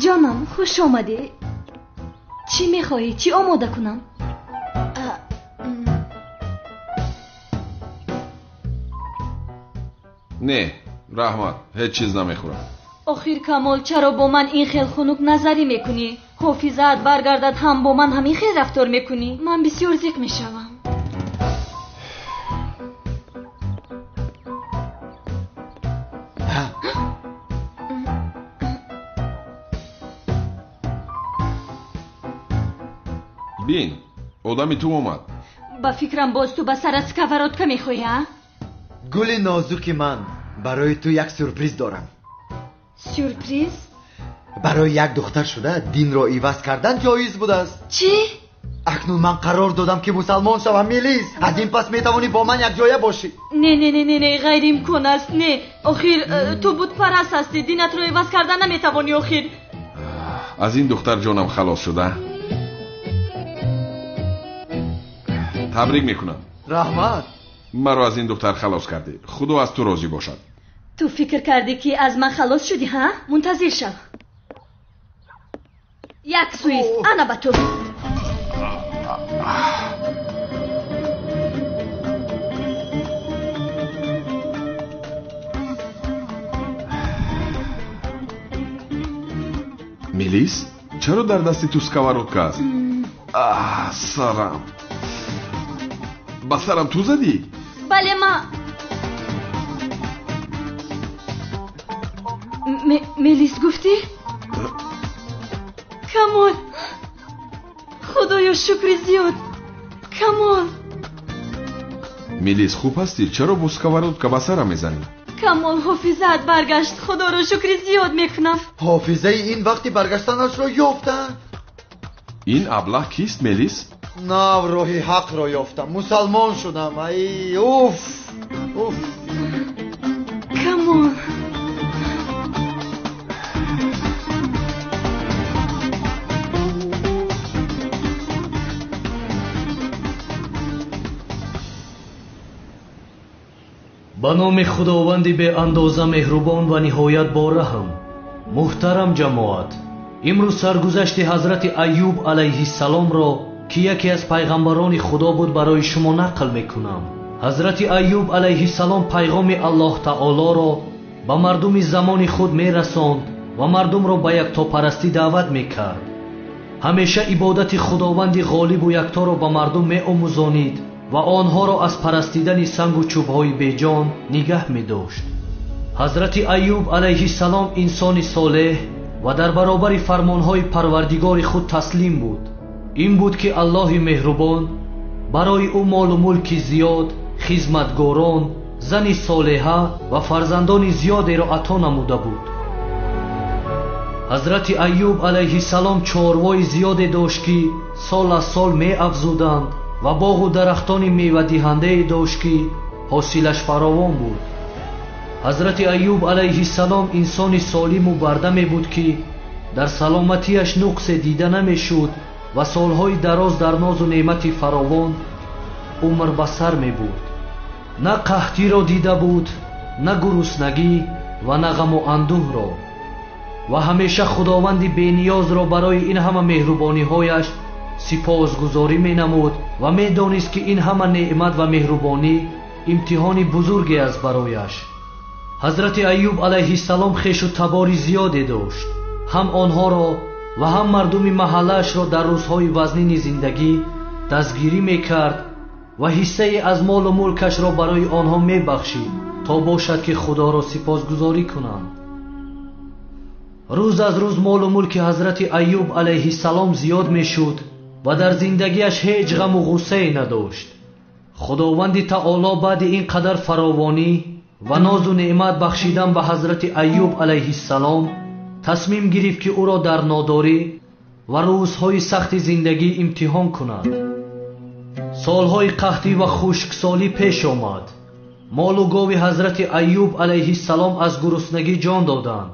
Ҷонам, хуш омадӣ. Чӣ мехоҳӣ? Чӣ омода кунам? Не, раҳмат, ҳеҷ чиз намехӯрам. Охир Камол, чаро бо ман ин хел хунук назарӣ мекунӣ? Ҳофизаат баргардад ҳам бо ман ҳамин хел рафтор мекунӣ? Ман бисёр зиқ мешавам. Бин, одами ту омад. Ба фикрам боз ту ба сарат сковородка мехоҳӣ, а? Гули нозуки ман, барои ту як сюрприз дорам. Сюрприз? Барои як духтар шуда динро иваз кардан ҷоиз будааст. Чӣ? Акнун ман қарор додам ки мусалмон шавам, Мелис. Аз ин пас метавонӣ бо ман якҷоя бошӣ. Не, не, не, не, не, ғайриимкон аст. Не, охир ту бутпараст ҳастӣ, динатро иваз кардан наметавонӣ охир. Аз ин духтар ҷонам халос шуда. Табрик мекунам. Раҳмат. Маро аз ин духтар халос кардӣ. Худо аз ту розӣ бошад. Ту фикр кардӣ ки аз ман халос шудӣ, ҳа? Мунтазир шав. Як суист, ана ба ту. Мелис, чаро дар дасти ту сковородка аст? Аҳ, сарам. Ба сарам ту задӣ? Бале, ма. Мелис гуфтӣ? Камол, худоё шукри зиёд. Камол. Мелис, хуб ҳастӣ? Чаро бо сковородка ба сарам мезанӣ? Камол, ҳофизаат баргашт. Худоро шукри зиёд мекунам. Ҳофизаи ин вақти баргаштанашро ёфтам. Ин аблаҳ кист, Мелис? Нав роҳи ҳақро ёфтам, мусалмон шудам. Ай, уф, уф. Камол. Ба номи Худованди беандоза меҳрубон ва ниҳоят бораҳм. Муҳтарам ҷамоат, имрӯз саргузашти ҳазрати Айюб алайҳиссаломро, ки яке аз пайғамбарони Худо буд, барои шумо нақл мекунам. Ҳазрати Айюб алайҳиссалом пайғоми Аллоҳ таолоро ба мардуми замони худ мерасонд ва мардумро ба яктопарастӣ даъват мекард. Ҳамеша ибодати Худованди ғолибу якторо ба мардум меомӯзонид ва онҳоро аз парастидани сангу чӯбҳои беҷон нигаҳ медошт. Ҳазрати Айюб алайҳиссалом инсони солеҳ ва дар баробари фармонҳои Парвардигори худ таслим буд. Ин буд ки Аллоҳи меҳрубон барои ӯ молу мулки зиёд, хизматгорон, зани солеҳа ва фарзандони зиёдеро ато намуда буд. Ҳазрати Айюб алайҳиссалом чорвои зиёде дошт, ки сол аз сол меафзуданд ва боғу дарахтони мевадиҳандае дошт, ки ҳосилаш фаровон буд. Ҳазрати Айюб алайҳиссалом инсони солиму бардаме буд, ки дар саломатиаш нуқсе дида намешуд ва солҳои дароз дар нозу неъмати фаровон умр ба сар мебурд. На қаҳтиро дида буд, на гуруснагӣ ва на ғаму андӯҳро, ва ҳамеша Худованди бениёзро барои ин ҳама меҳрубониҳояш сипосгузорӣ менамуд ва медонист, ки ин ҳама неъмат ва меҳрубонӣ имтиҳони бузурге аст барояш. Ҳазрати Айюб алайҳиссалом хешу табори зиёде дошт. Ҳам онҳоро ва ҳам мардуми маҳаллаашро дар рӯзҳои вазнини зиндагӣ дастгирӣ мекард ва ҳиссае аз молу мулкашро барои онҳо мебахшид, то бошад ки Худоро сипосгузорӣ кунанд. Рӯз аз рӯз молу мулки ҳазрати Айюб алайҳиссалом зиёд мешуд ва дар зиндагиаш ҳеҷ ғаму ғуссае надошт. Худованди таоло баъди ин қадар фаровонӣ ва нозу неъмат бахшидан ба ҳазрати Айюб алайҳиссалом тасмим гирифт, ки ӯро дар нодорӣ ва рӯзҳои сахти зиндагӣ имтиҳон кунад. Солҳои қаҳтӣ ва хушксолӣ пеш омад. Молу гови ҳазрати Айюб алайҳиссалом аз гуруснагӣ ҷон доданд,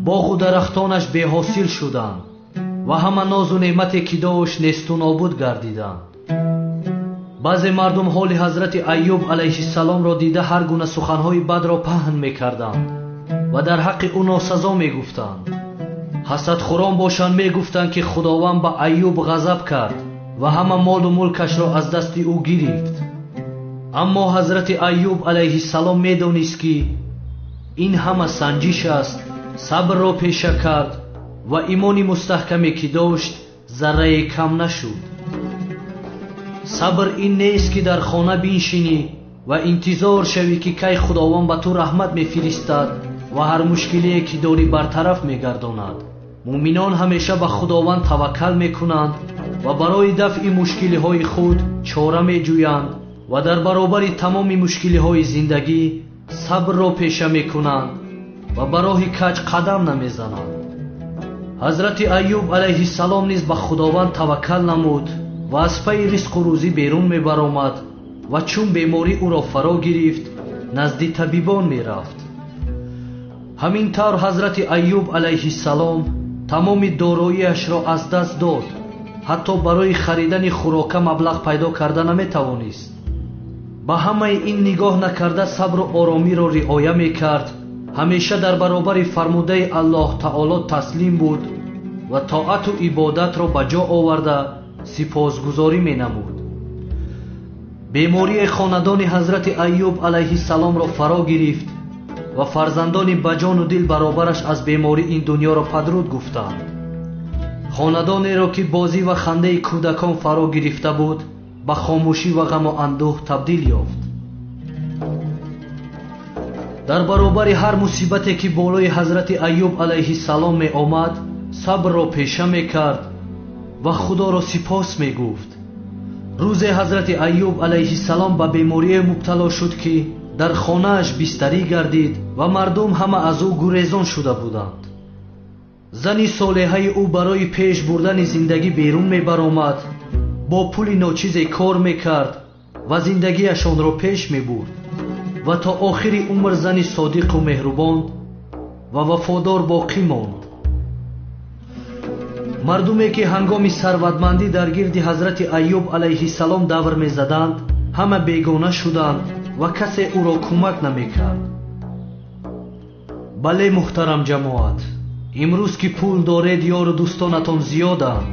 боғу дарахтонаш беҳосил шуданд ва ҳама нозу неъмате ки дошт несту нобуд гардиданд. Баъзе мардум ҳоли ҳазрати Айюб алайҳиссаломро дида ҳар гуна суханҳои бадро паҳн мекарданд ва дар ҳаққи ӯ носазо мегуфтанд. Ҳасадхӯрон бошанд мегуфтанд, ки Худованд ба Айюб ғазаб кард ва ҳама молу мулкашро аз дасти ӯ гирифт. Аммо ҳазрати Айюб алайҳиссалом медонист, ки ин ҳама санҷиш аст, сабрро пеша кард ва имони мустаҳкаме, ки дошт, заррае кам нашуд. Сабр ин нест, ки дар хона биншинӣ ва интизор шавӣ, ки кай Худованд ба ту раҳмат мефиристад ва ҳар мушкилие, ки дорӣ, бартараф мегардонад. Муъминон ҳамеша ба Худованд таваккал мекунанд ва барои дафъи мушкилиҳои худ чора меҷӯянд ва дар баробари тамоми мушкилиҳои зиндагӣ сабрро пеша мекунанд ва ба роҳи каҷ қадам намезананд. Ҳазрати Айюб алайҳиссалом низ ба Худованд таваккал намуд ва аз пайи ризқу рӯзӣ берун мебаромад ва чун беморӣ ӯро фаро гирифт, назди табибон мерафт. Ҳамин тавр ҳазрати Айюб алайҳиссалом тамоми дороиашро аз даст дод, ҳатто барои харидани хӯрока маблағ пайдо карда наметавонист. Ба ҳамаи ин нигоҳ накарда сабру оромиро риоя мекард, ҳамеша дар баробари фармудаи Аллоҳ таоло таслим буд ва тоату ибодатро ба ҷо оварда сипосгузорӣ менамуд. Бемории хонадони ҳазрати Айюб алайҳиссаломро фаро гирифт ва фарзандони ба ҷону дил баробараш аз беморӣ ин дунёро падруд гуфтанд. Хонадонеро, ки бозӣ ва хандаи кӯдакон фаро гирифта буд, ба хомӯшӣ ва ғаму андӯҳ табдил ёфт. Дар баробари ҳар мусибате, ки болои ҳазрати Айюб алайҳиссалом меомад, сабрро пеша мекард ва Худоро сипос мегуфт. Рӯзе ҳазрати Айюб алайҳиссалом ба беморие мубтало шуд, ки дар хонааш бистарӣ гардид ва мардум ҳама аз ӯ гурезон шуда буданд. Зани солеҳаи ӯ барои пеш бурдани зиндагӣ берун мебаромад, бо пули ночизе кор мекард ва зиндагиашонро пеш мебурд ва то охири умр зани содиқу меҳрубон ва вафодор боқӣ монд. Мардуме, ки ҳангоми сарватмандӣ дар гирди ҳазрати Айюб алайҳиссалом давр мезаданд, ҳама бегона шуданд ва касе ӯро кӯмак намекард. Бале, муҳтарам ҷамоат, имрӯз ки пул доред, ёру дӯстонатон зиёданд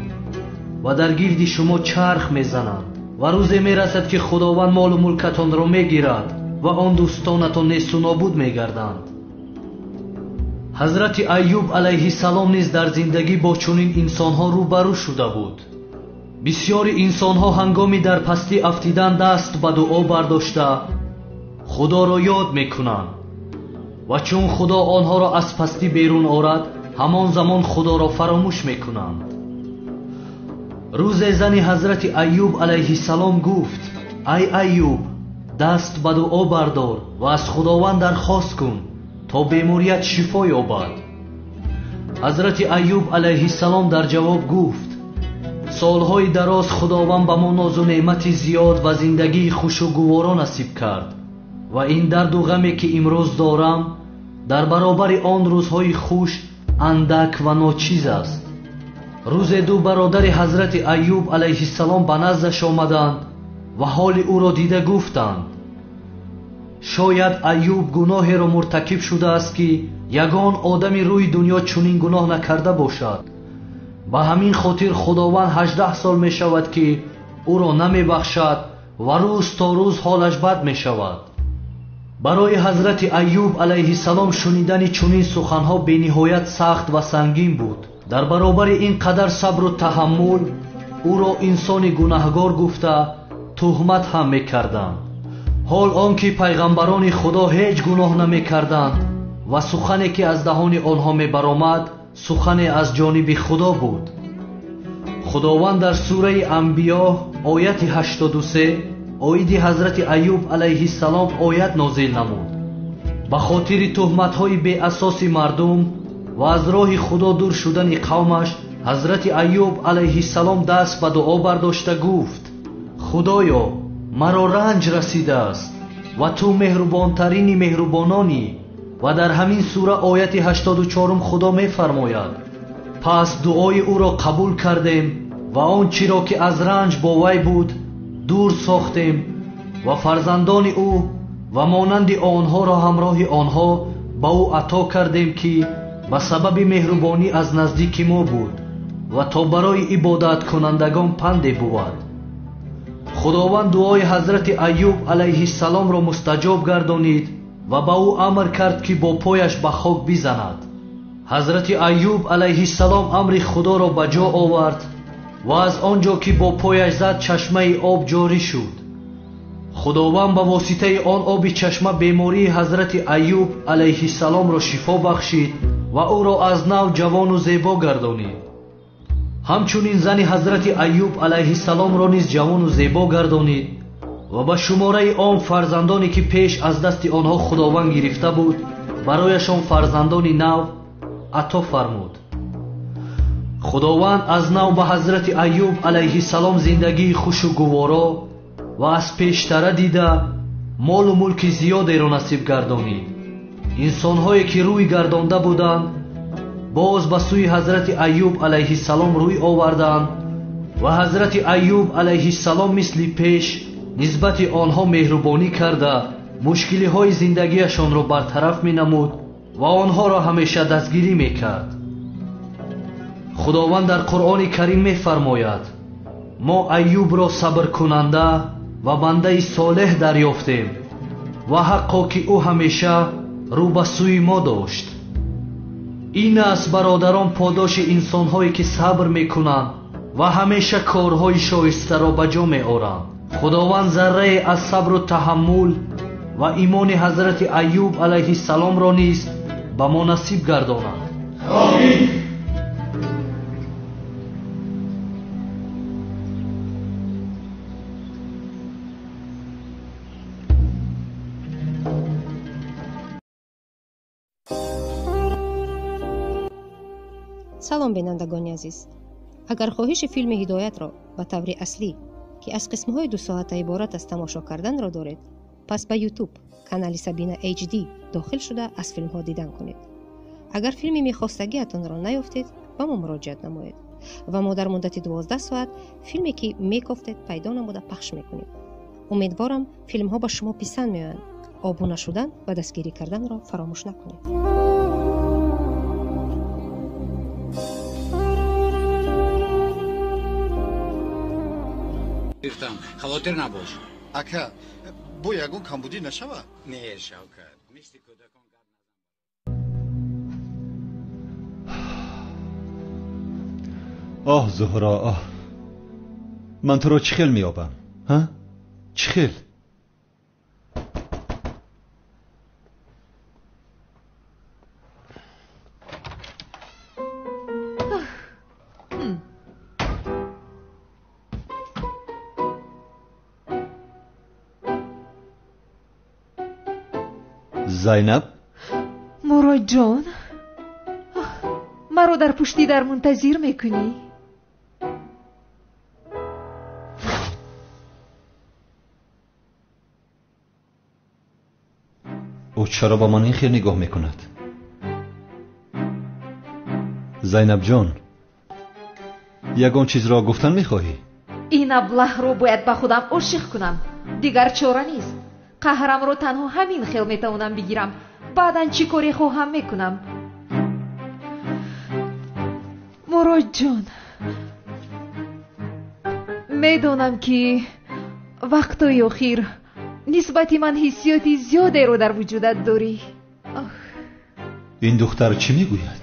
ва дар гирди шумо чарх мезананд ва рӯзе мерасад, ки Худованд молу мулкатонро мегирад ва он дӯстонатон несту нобуд мегарданд. Ҳазрати Айюб алайҳиссалом низ дар зиндагӣ бо чунин инсонҳо рӯбарӯ шуда буд. Бисёри инсонҳо ҳангоми дар пастӣ афтидан даст ба дуо бардошта Худоро ёд мекунанд ва чун Худо онҳоро аз пастӣ берун орад, ҳамон замон Худоро фаромӯш мекунанд. Рӯзе зани ҳазрати Айюб алайҳиссалом гуфт: ай Айюб, даст ба дуо бардор ва аз Худованд дархост кун, то беморият шифо ёбад. Ҳазрати Айюб алайҳиссалом дар ҷавоб гуфт: солҳои дароз Худованд ба мо нозу неъмати зиёд ва зиндагии хушу гуворо насиб кард ва ин дарду ғаме, ки имрӯз дорам, дар баробари он рӯзҳои хуш андак ва ночиз аст. Рӯзе ду бародари ҳазрати Айюб алайҳиссалом ба наздаш омаданд ва ҳоли ӯро дида гуфтанд: шояд Айюб гуноҳеро муртакиб шудааст, ки ягон одами рӯи дунё чунин гуноҳ накарда бошад. Ба ҳамин хотир Худованд 18 сол мешавад, ки ӯро намебахшад ва рӯз то рӯз ҳолаш бад мешавад. Барои ҳазрати Айюб алайҳиссалом шунидани чунин суханҳо бениҳоят сахт ва сангин буд. Дар баробари ин қадар сабру таҳаммул ӯро инсони гунаҳгор гуфта туҳмат ҳам мекарданд. Ҳол он ки пайғамбарони Худо ҳеҷ гуноҳ намекарданд ва сухане, ки аз даҳони онҳо мебаромад, сухане аз ҷониби Худо буд. Худованд дар сураи Анбиё ояти 83 оиди ҳазрати Айюб алайҳиссалом оят нозил намуд. Ба хотири туҳматҳои беасоси мардум ва аз роҳи Худо дур шудани қавмаш, ҳазрати Айюб алайҳиссалом даст ба дуо бардошта гуфт: Худоё, маро ранҷ расидааст ва ту меҳрубонтарини меҳрубононӣ. Ва дар ҳамин сура ояти 84 Худо мефармояд: пас дуои ӯро қабул кардем ва он чиро, ки аз ранҷ бо вай буд, дур сохтем ва фарзандони ӯ ва монанди онҳоро ҳамроҳи онҳо ба ӯ ато кардем, ки Ба сабаби меҳрубонӣ аз наздики мо буд ва то барои ибодаткунандагон панде бувад. Худованд дуои ҳазрати Айюб алайҳиссаломро мустаҷоб гардонид ва ба ӯ амр кард, ки бо пояш ба хок бизанад. Ҳазрати Айюб алайҳиссалом амри Худоро ба ҷо овард ва аз он ҷо ки бо пояш зад чашмаи об ҷорӣ шуд. Худованд ба воситаи он оби чашма бемории ҳазрати Айюб алайҳиссаломро шифо бахшид ва ӯро аз нав ҷавону зебо гардонид. Ҳамчунин зани ҳазрати Айюб алайҳиссаломро низ ҷавону зебо гардонид ва ба шумораи он фарзандоне ки пеш аз дасти онҳо Худованд гирифта буд, барояшон фарзандони нав ато фармуд. Худованд аз нав ба ҳазрати Айюб алайҳиссалом зиндагии хушу гуворо ва аз пештара дида молу мулки зиёдеро насиб гардонид. Инсонҳое ки рӯй гардонда буданд, боз ба сӯи ҳазрати Айюб алайҳиссалом рӯй оварданд ва ҳазрати Айюб алайҳиссалом мисли пеш нисбати онҳо меҳрубонӣ карда мушкилиҳои зиндагиашонро бартараф менамуд ва онҳоро ҳамеша дастгирӣ мекард. Худованд дар Қуръони Карим мефармояд: мо Айюбро сабркунанда ва бандаи солеҳ дарёфтем ва ҳаққо ки ӯ ҳамеша рӯ ба сӯи мо дошт. Ин аст, бародарон, подоши инсонҳое ки сабр мекунанд ва ҳамеша корҳои шоистаро ба ҷо меоранд. Худованд заррае аз сабру таҳаммул ва имони ҳазрати Айюб алайҳиссаломро низ ба мо насиб гардонад. Омин. Салом, бинандагони азиз. Агар хоҳиши филми Ҳидоятро ба таври аслӣ, ки аз қисмҳои дусоата иборат аст, тамошо карданро доред, пас ба YouTube канали Сабина HD дохил шуда аз филмҳо дидан кунед. Агар филми мехостагиатонро наёфтед, ба мо муроҷиат намоед ва мо дар муддати 12 соат филме ки мекофтед пайдо намуда пахш мекунем. Умедворам, филмҳо ба шумо писанд меоянд. Обуна шудан ва дастгирӣ карданро фаромӯш накунед. Гирифтам, хавотир набош. Ака, бо ягон камбудӣ нашавад? Не, Шавкат, мисли кӯдакон гап назан. Оҳ, Зуҳро, оҳ, ман туро чӣ хел меёбам, ҳа? Чӣ хел? Зайнаб? Муродҷон, маро дар пушти дар мунтазир мекунӣ? Ӯ чаро ба ман ин хел нигоҳ мекунад? Зайнабҷон, ягон чизро гуфтан мехоҳӣ? Ин аблаҳро бояд ба худам ошиқ кунам. Дигар чора нест. Қаҳрамро танҳо ҳамин хел метавонам бигирам. Баъдан чӣ коре хоҳам мекунам. Муродҷон, медонам ки вақтҳои охир нисбати ман ҳиссиёти зиёдеро дар вуҷудат дорӣ. Ин духтар чӣ мегӯяд?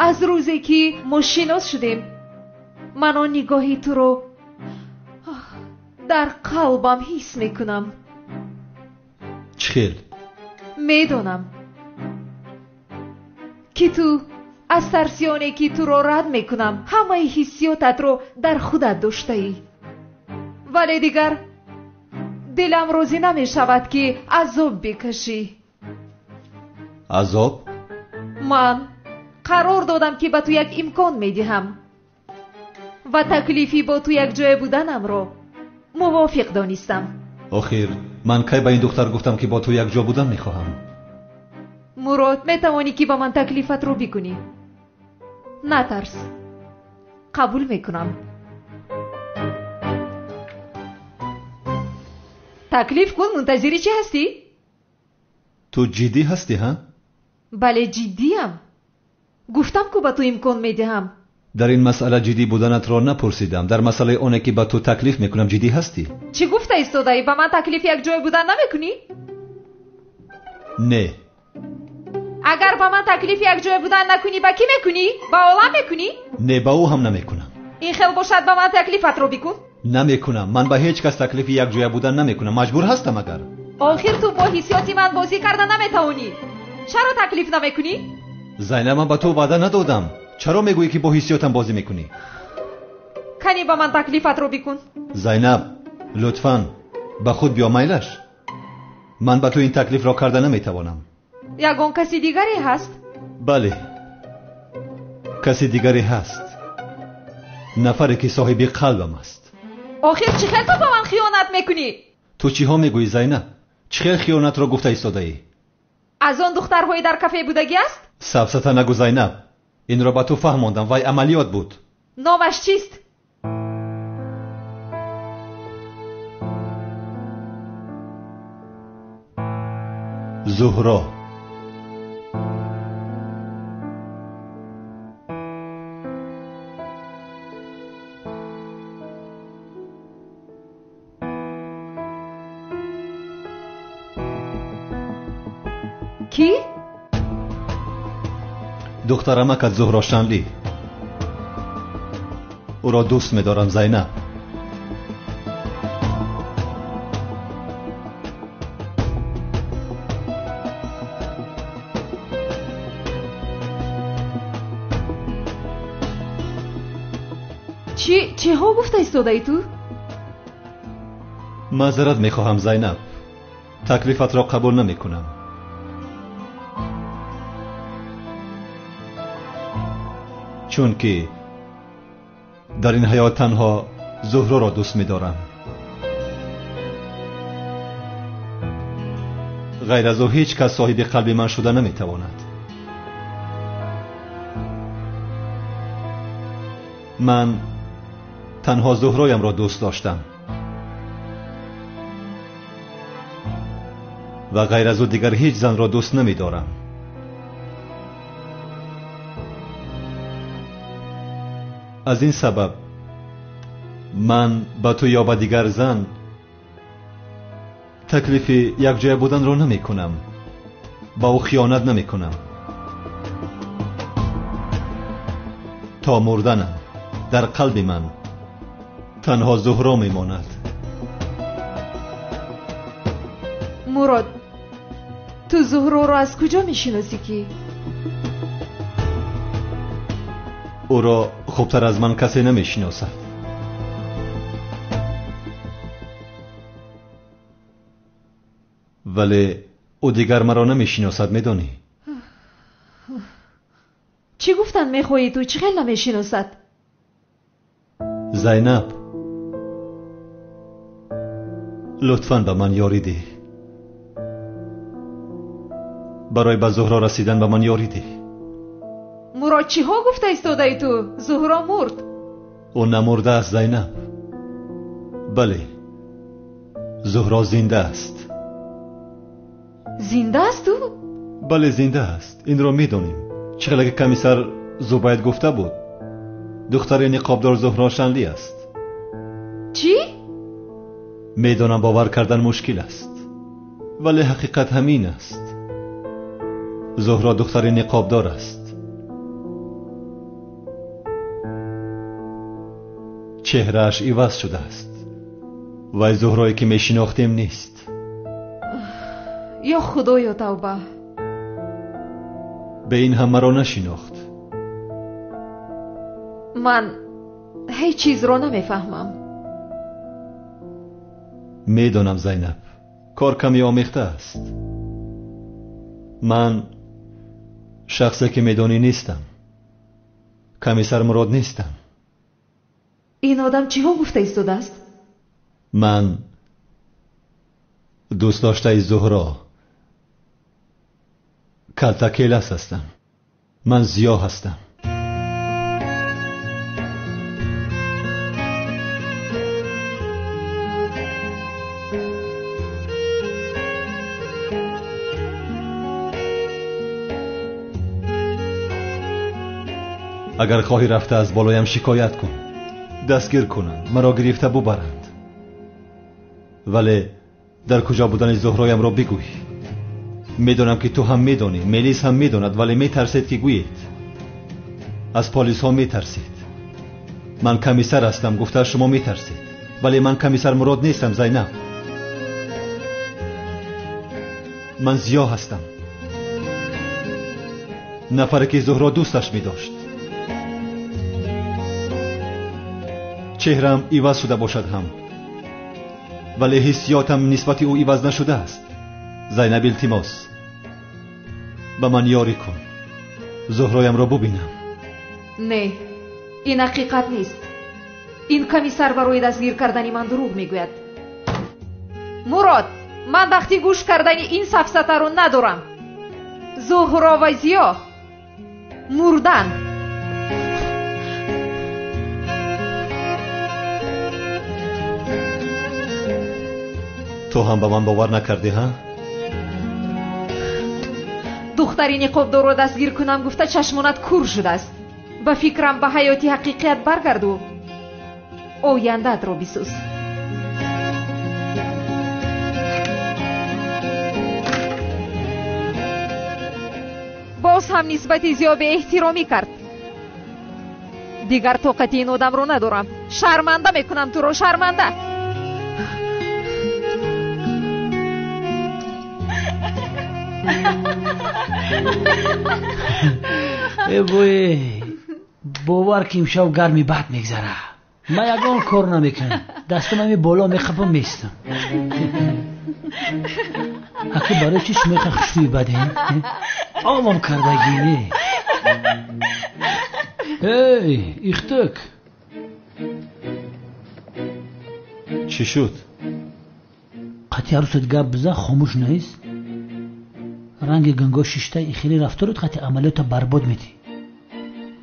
Аз рӯзе ки мо шинос шудем, ман он нигоҳи туро дар қалбам ҳис мекунам. Чӣ хел? Медонам ки ту аз тарсёне ки туро рад мекунам, ҳамаи ҳиссиётатро дар худат доштаӣ. Вале дигар дилам розӣ намешавад ки азоб бикашӣ. Азоб? Ман қарор додам ки ба ту як имкон медиҳам ва таклифи бо ту якҷоя буданамро мувофиқ донистам. Охир ман кай ба ин духтар гуфтам ки бо ту якҷо будан мехоҳам? Мурод, метавонӣ ки ба ман таклифатро бикунӣ. Натарс, қабул мекунам. Таклиф кун, мунтазири чӣ ҳастӣ? Ту ҷиддӣ ҳастӣ, ҳа? Бале, ҷиддиям. Гуфтам ку ба ту имкон медиҳам. Дар ин масъала ҷиддӣ буданатро напурсидам. Дар масъалаи оне ки ба ту таклиф мекунам ҷиддӣ ҳастӣ? Чӣ гуфта истодаӣ? Ба ман таклифи якҷоя будан намекунӣ? Не. Агар ба ман таклифи якҷоя будан накунӣ, ба кӣ мекунӣ? Ба олам мекунӣ? Не, ба ӯ ҳам намекунам. Ин хел бошад, ба ман таклифатро бикун. Намекунам. Ман ба ҳеҷ кас таклифи якҷоя будан намекунам. Маҷбур ҳастам агар. Охир ту бо ҳиссиёти ман бозӣ карда наметавонӣ. Чаро таклиф намекунӣ? Зайнаб, ман ба ту ваъда надодам. Чаро мегӯӣ ки бо ҳиссиётам бозӣ мекунӣ? Кани ба ман таклифатро бикун. Зайнаб, лутфан ба худ биё, майлаш. Ман ба ту ин таклифро карда наметавонам. Ягон каси дигаре ҳаст? Бале, каси дигаре ҳаст. Нафаре ки соҳиби қалбам аст. Охир чӣ хел ту ба ман хиёнат мекунӣ? Ту чиҳо мегӯӣ, Зайнаб? Чӣ хел хиёнатро гуфта истодаӣ? Аз он духтарҳои дар кафе будагӣ аст? Сафсата нагӯ, Зайнаб. Инро ба ту фаҳмондам, вай амалиёт буд. Номаш чист? Зуҳро. Кӣ? Духтарамакат Зуҳро Шанлӣ. Ӯро дӯст медорам, Зайнаб. Чиҳо гуфта истодаӣ ту? Маъзарат мехоҳам, Зайнаб. Таклифатро қабул намекунам. Чунки дар ин ҳаёт танҳо Зуҳроро дӯст медорам. Ғайр аз ӯ ҳеҷ кас соҳиби қалби ман шуда наметавонад. Ман танҳо Зуҳроямро дӯст доштам ва ғайр аз ӯ дигар ҳеҷ занро дӯст намедорам. Аз ин сабаб ман ба ту ё ба дигар зан таклифи якҷоя буданро намекунам. Ба ӯ хиёнат намекунам. То мурданам дар қалби ман танҳо Зуҳро мемонад. Мурод, ту Зуҳроро аз куҷо мешиносӣ ки? Ӯро хубтар аз ман касе намешиносад. Вале ӯ дигар маро намешиносад, медонӣ? Чӣ гуфтан мехоҳӣ ту? Чӣ хел намешиносад? Зайнаб, лутфан ба ман ёрӣ деҳ. Барои ба Зуҳро расидан ба ман ёрӣ деҳ. Мурод, чиҳо гуфта истодаӣ ту? Зуҳро мурд. Ӯ намурдааст, Зайнаб. Бале, Зуҳро зинда аст. Зинда аст ӯ? Бале, зинда аст. Инро медонем. Чӣ хеле ки комиссар Зубайд гуфта буд, духтари ниқобдор Зуҳро Шанлӣ аст. Чӣ? Медонам бовар кардан мушкил аст, вале ҳақиқат ҳамин аст. Зуҳро духтари ниқобдор аст. Чеҳрааш иваз шудааст. Вай Зуҳрое ки мешинохтем нест. Ё Худоё, тавба! Бе ин ҳам маро нашинохт. Ман ҳеҷ чизро намефаҳмам. Медонам, Зайнаб, кор каме омехта аст. Ман шахсе ки медонӣ нестам. Комиссар Мурод нестам. Ин одам чиҳо гуфта истодааст? Ман дӯстдоштаи Зуҳро Калтакелас ҳастам. Ман Зиё ҳастам. Агар хоҳӣ рафта аз болоям шикоят кун, дастгир кунанд, маро гирифта бубаранд. Вале дар куҷо будани Зуҳроямро бигӯй. Медонам ки ту ҳам медонӣ, Мелис ҳам медонад, вале метарсед ки гӯед. Аз полисҳо метарсед. Ман комиссар ҳастам, гуфта шумо метарсед. Вале ман комиссар Мурод нестам, Зайнаб. Ман Зиё ҳастам, нафаре ки Зуҳро дӯсташ медошт. Чеҳраам иваз шуда бошад ҳам, вале ҳиссиётам нисбати ӯ иваз нашудааст. Зайнаб, илтимос, ба ман ёрӣ кун, Зуҳроямро бубинам. Не, ин ҳақиқат нест. Ин комиссар барои дастгир кардани ман дурӯғ мегӯяд. Мурод, ман вақти гӯш кардани ин сафсатаро надорам. Зуҳро ва Зиё мурданд. Ту ҳам ба ман бовар накардӣ, ҳа? Духтари ниқобдорро дастгир кунам гуфта чашмонат кур шудааст. Ба фикрам ба ҳаёти ҳақиқият баргарду, ояндаатро бисӯз. Боз ҳам нисбати Зиё беэҳтиромӣ кард. Дигар тоқати ин одамро надорам. Шарманда мекунам туро, шарманда. Э бой, бовар ки имшаб гарми бад мегзара. Ман ягон кор намекунам, дастам ҳами боло мехапам, меистам. Аки барои чи шумо иқа хушрӯи бадем? Омом кардагӣ не? Эй, ихтак! Чӣ шуд? Қатъи арӯсат гап бизан, хомӯш наист. Ранги ганго шишта хеле рафторат қатъи амалиёта барбод медиҳӣ.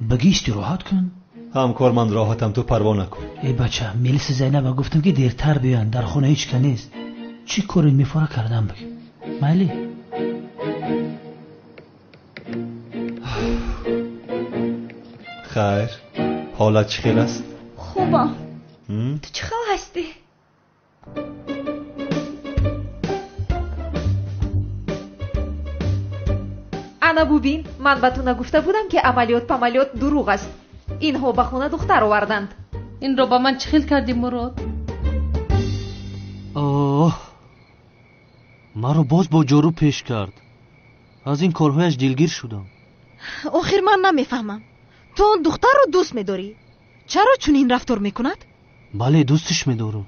Баги истироҳат кун. Ҳамкор, ман роҳатам, ту парво накун. Эй бача, Мелиси Зайнаба гуфтам ки дертар биёянд, дар хона ҳеҷ ка нест. Чӣ коре мефора кардам баги? Майли? Хайр, ҳолат чӣ хел аст? Хубам. Ту чӣ хел ҳастӣ? Ана бубин, ман ба ту нагуфта будам ки амалиёт памалиёт дурӯғ аст. Инҳо ба хона духтар оварданд. Инро ба ман чӣ хел кардӣ, Мурод? Оҳ, маро боз бо ҷору пеш кард. Аз ин корҳояш дилгир шудам. Охир ман намефаҳмам, ту он духтарро дӯст медорӣ, чаро чунин рафтор мекунад? Бале, дӯстиш медорам.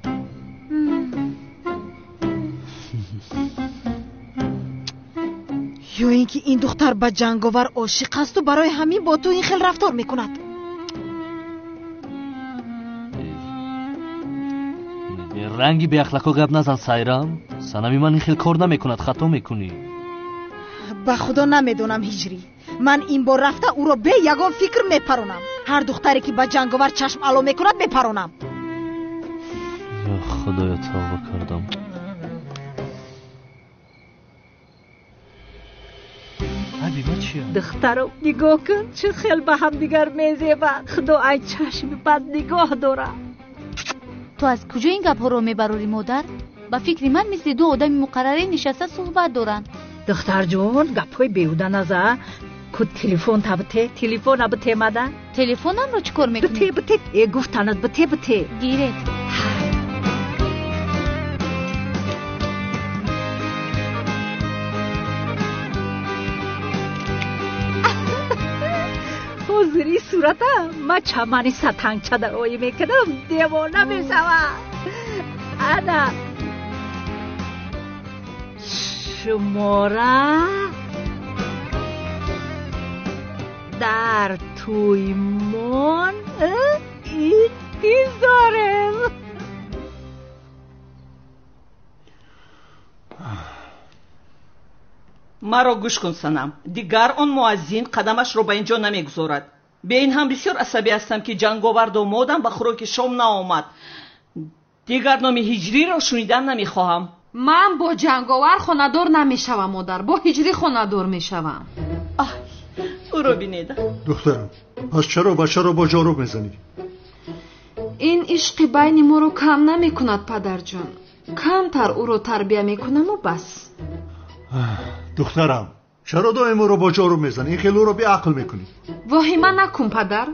Ё ин ки ин духтар ба ҷанговар ошиқ асту барои ҳамин бо ту ин хел рафтор мекунад? Ранги беахлақо гап назан, Сайрам. Санами ман ин хел кор намекунад, хато мекунӣ. Ба худо намедонам, Ҳиҷрӣ. Ман ин бор рафта ӯро бе ягон фикр мепаронам. Ҳар духтаре ки ба ҷанговар чашм ало мекунад, мепаронам. Ё худоё, тавба кардам. Духтарам, нигоҳ кун, чӣ хел ба ҳамдигар мезебанд. Худо ай чашми бад нигоҳ дорад. Ту аз куҷо ин гапҳоро мебарорӣ, модар? Ба фикри ман мисли ду одами муқаррарӣ нишаста суҳбат доранд. Духтарҷон, гапҳои беҳуда наза. Ку телефон та бите, телефона бите мада. Телефонамро чӣ кор мекунӣ? Бите, бите. Э, гуфтанат бите, бите. Гиред. Ҳозири сурата ма чамани сатангча дар оӣ мекунам, девона мешавам. Ана шумора дар тӯймон интизорем. Маро гӯш кун, Санам. Дигар он муаззин қадамашро ба ин ҷо намегузорад. Бе ин ҳам бисёр асабӣ ҳастам, ки ҷанговар домодам ба хӯроки шом наомад. Дигар номи Ҳиҷриро шунидан намехоҳам. Ман бо ҷанговар хонадор намешавам, модар. Бо Ҳиҷрӣ хонадор мешавам. Ай, Ӯро бинед. Духтарам, пас чаро бачаро бо ҷоруб мезанӣ? Ин ишқи байни моро кам намекунад, падарҷон. Камтар ӯро тарбия мекунаму бас. Духтарам, чаро доим ӯро бо ҷоруб мезанӣ? Ин хел ӯро беақл мекунӣ. Воҳима накун, падар.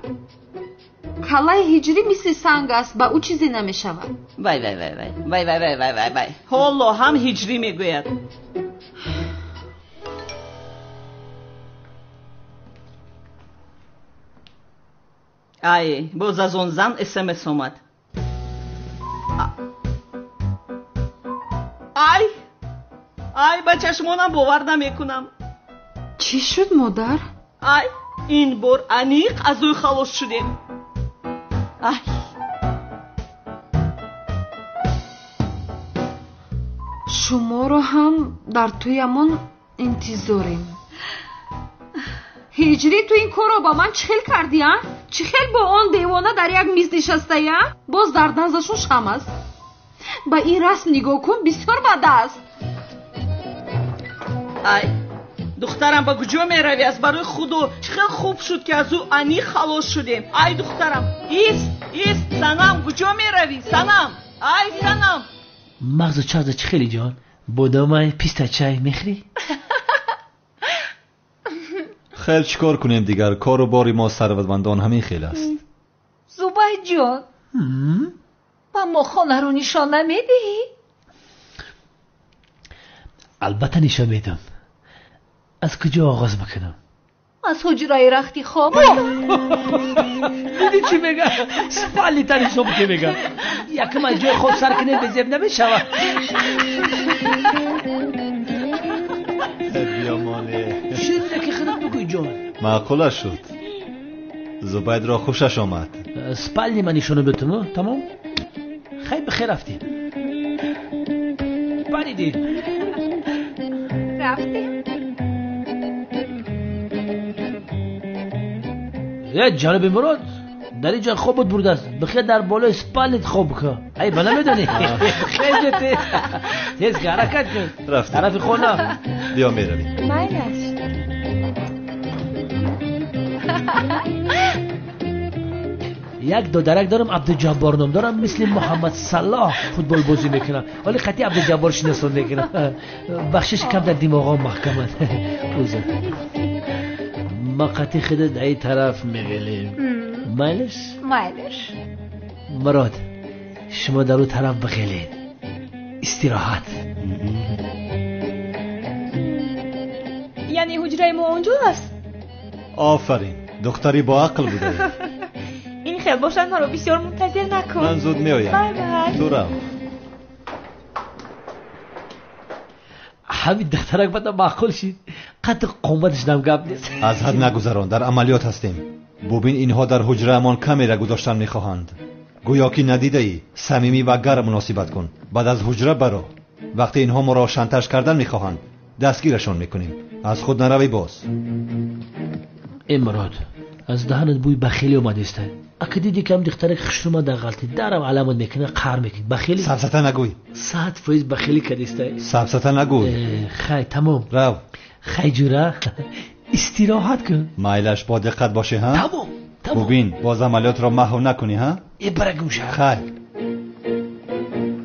Каллаи ҳиҷрӣ мисли санг аст, ба ӯ чизе намешавад. Вай вай вай вай вай вай вай вай вай вай. Ҳоло ҳам ҳиҷрӣ мегӯяд. Ай, боз аз он зан СМС омад. Ай, ай, ба чашмонам бовар намекунам. Чӣ шуд, модар? Ай, ин бор аниқ аз ӯ халос шудем. Ай. Шуморо ҳам дар тӯямон интизорем. Ҳиҷрӣ, ту ин корро ба ман чӣ хел кардӣ, а? Чӣ хел бо он девона дар як миз нишастаӣ, а? Боз дар наздашон шам аст. Ба ин расм нигоҳ кун, бисёр бад аст. Ай, духтарам, ба куҷо меравӣ? Аз барои Худо, чӣ хел хуб шуд, ки аз ӯ аниқ халос шудем. Ай, духтарам, ист, ист, Санам, куҷо меравӣ? Санам, ай, Санам. Мағзу чағза чӣ хеле ҷон? Бодомай, писта чай мехӯрӣ? Хел чӣ кор кунем дигар? Кору бори мо сарватмандон ҳамин хел аст. Зубайдҷон, ба мо хонаро нишон намедиҳӣ? Албатта нишон медиҳам. Аз куҷо оғоз бикунам? Аз ҳуҷраи рахти хоб. Дидӣ чӣ мега? Спалнита нишон бите мега. Якум аз ҷои хоб сар кунем, безеб намешавад. Биёмоне. Ширне ки худат бигӯй, ҷон. Маъқула шуд. Зубайдро хушаш омад. Спални ман нишона битум, тамом? Хай, бихер, рафтем. Паридем. Рафтем. Е, ҷаноби Мурод, дар ин ҷо хобот бурдааст. Бихер дар болои спалнит хоб кун. Ай, ба намедонӣ? Бихер, тез ҳаракат кун. Рафтем. Тарафи хона. Биё, меравем. Майлаш. Як додарак дорам, Абдуҷаббор ном дорам, мисли Муҳаммад Саллоҳ футбол бозӣ мекунам. Вале қатъи Абдуҷаббор шиносон мекунам. Бахшиш, кам дар димоғом маҳкамад. Узр. Ма қатъи худат дар ин тараф меғелем. Майлаш? Майлаш. Мурод, шумо дар ӯ тараф бихелед. Истироҳат. Яъне ҳуҷраи мо он ҷо аст? Офарин, духтари боақл будаӣ. Ин хел бошад, маро бисёр мунтазир накун. Ман зуд меоям. Бай бай. Ту рав. Ҳамин духтарак бада маъқул шид. Қадр қоматаш нам гап нест. Аз ҳад нагузарон, дар амалиёт ҳастем. Бубин, инҳо дар ҳуҷраамон камера гузоштан мехоҳанд. Гӯё ки надидаӣ, самимӣ ва гарм муносибат кун. Баъд аз ҳуҷра баро. Вақте инҳо моро шантаж кардан мехоҳанд, дастгирашон мекунем. Аз худ наравӣ боз. Э Мурод, аз даҳанат бӯи бахилӣ омадааст. Ака дидӣ ки ҳам духтарак хушрӯма дар ғалтӣ, дарам аламат мекунад, қаҳр мекунад. Бахилӣ? Сафсата нагӯй. 100% бахилӣ кардиста. Сафсата нагӯй. Хай, тамом. Рав. Хай ҷура, истироҳат кун. Майлаш, бо диққат бошӣ, ҳа? Тамом, тамом. Бубин, боз амалиётро маҳв накунӣ, ҳа? Э, бара гӯша. Хай.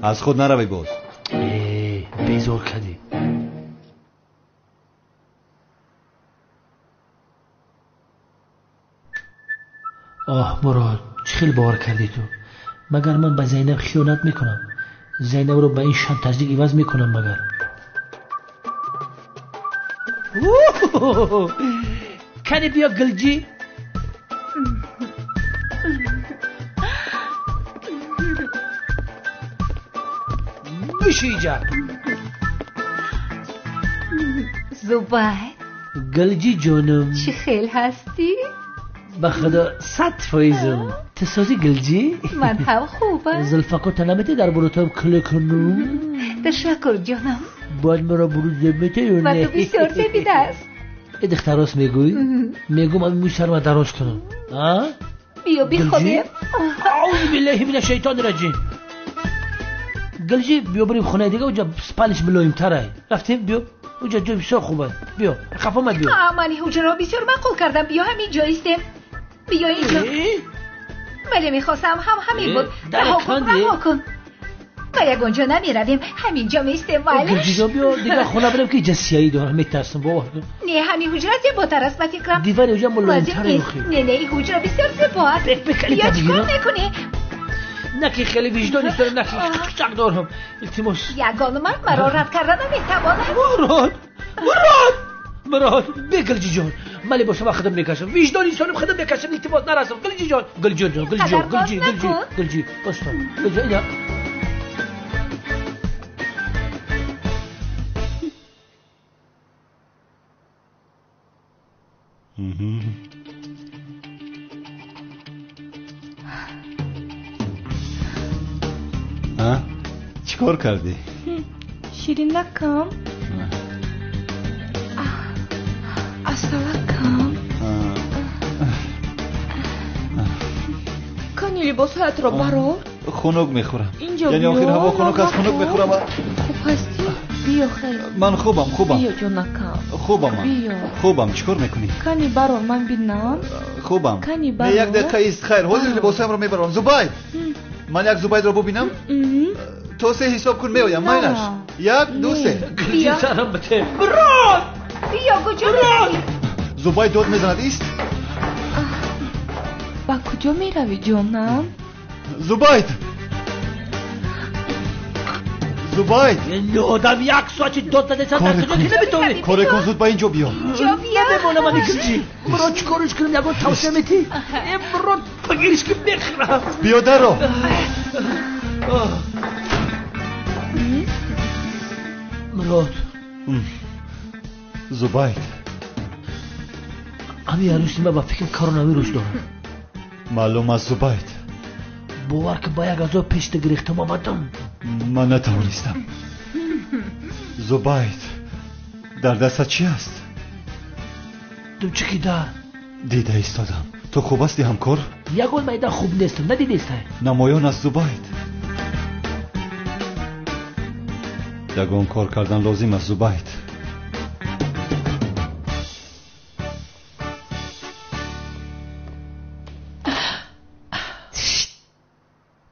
Аз худ наравӣ боз. Э, безор кардӣ. Оҳ, Мурод, чӣ хел бовар кардӣ ту? Магар ман ба Зайнаб хиёнат мекунам? Зайнабро ба ин шантаждик иваз мекунам магар? Кани биё, гилҷӣ. Биши иҷа. Зубайд. Гилҷӣ ҷонум. Чӣ хел ҳастӣ? Ба худо 100%. Ту созӣ, гилҷӣ? Ман ҳам хубам. Зулфакота наметӣ дар бурутам куле кунум? Ташаккур, ҷонам. Бояд маро бурут зеб метӣ ё Ба не? ту бисёр зебидааст. Э, духтарос мегӯӣ? Мегӯм ами мӯи сарма дароз кунам. А? Биё бихобем. Аузу биллаҳи мина шайтони раҷим. Гилҷӣ, биё бирем хонаи дига, оҷа спалиш мулоимтарай. Рафтем, биё. Унҷо ҷой бисёр хуб аст. Биё, қафома биё. Ман ин ҳуҷраро бисёр маъқул кардам. Биё ҳамин ҷо истем. Биё инҷо. Бале, мехостам ҳам ҳамин буд. Раҳо кун, раҳо кун. Ба ягон ҷо намеравем, ҳамин ҷо меистем. Вале Гулҷиҷон, биё дигар хона барем, ки инҷа сияҳӣ дорам, метарсам, бовар кун. Не, ҳамин ҳуҷра зеботар аст, ба фикрам. Дивани ҳуҷра мулоимтар. Не, не, ин ҳуҷра бисёр зебо аст. Биё, чӣ кор мекунӣ? На ки хеле виҷдон дорам, на ки чак дорам. Илтимос. Ягон мард маро рад карда наметавонад. Мурод, Мурод, Мурод, бе Гулҷиҷон. Ман либосама худам мекашам. Виҷдон инсоним худам мекашам. Илтимос, нарасам. Гулҷиҷон, Гулҷон, Гулҷон, Гулҷи, Гулҷи, Гулҷи. Баста. Гулҷон, ина. Чӣ кор кардӣ? Ширинакам, асалакам, кани либосҳоятро барор. Хунук мехӯрам. Яъне охир ҳаво хунук аст, хунук мехӯрам. Хуб ҳастӣ? Биё хел. Ман хубам, хубам. Биё ҷонакам. Хубам ман. Биё. Хубам, чӣ кор мекунӣ? Кани барор, ман бинам. Хубам. Кани барор. Не, як дақиқа ист, хайр, ҳозир либосҳоямро мебарам. Зубайд, ман як Зубайдро бубинам. То се ҳисоб кун, меоям. Майнаш. 1, 2, 3. Гулҷи, сарам бите. Мурод! Биё, куҷо меравӣ? Зубайд дод мезанад, ист. Ба куҷо меравӣ, ҷонам? Зубайд! Зубайд! Одам як соати дод задеса, дар куҷо ки наметавонӣ. Коре кун, зуд ба ин ҷо биё. Намемонам ани Гулҷи. Мурод, чӣ кориш кунам, ягон тавсия метӣ? Э, Мурод, бигириш ки мехӯрам. Биё даро. Мурод. Зубайд. Ҳамин арӯси ман ба фикрам коронавирус дорад. Маълум аст, Зубайд. Бовар ки ба як азоб пешта гирифтам омадам. Ман натавонистам. Зубайд, дар дастат чӣ аст? Думчики дар. Дида истодам. Ту хуб ҳастӣ, ҳамкор? Ягон майдан хуб нестам, надидестай? Намоён аст, Зубайд. Ягон кор кардан лозим аст, Зубайд.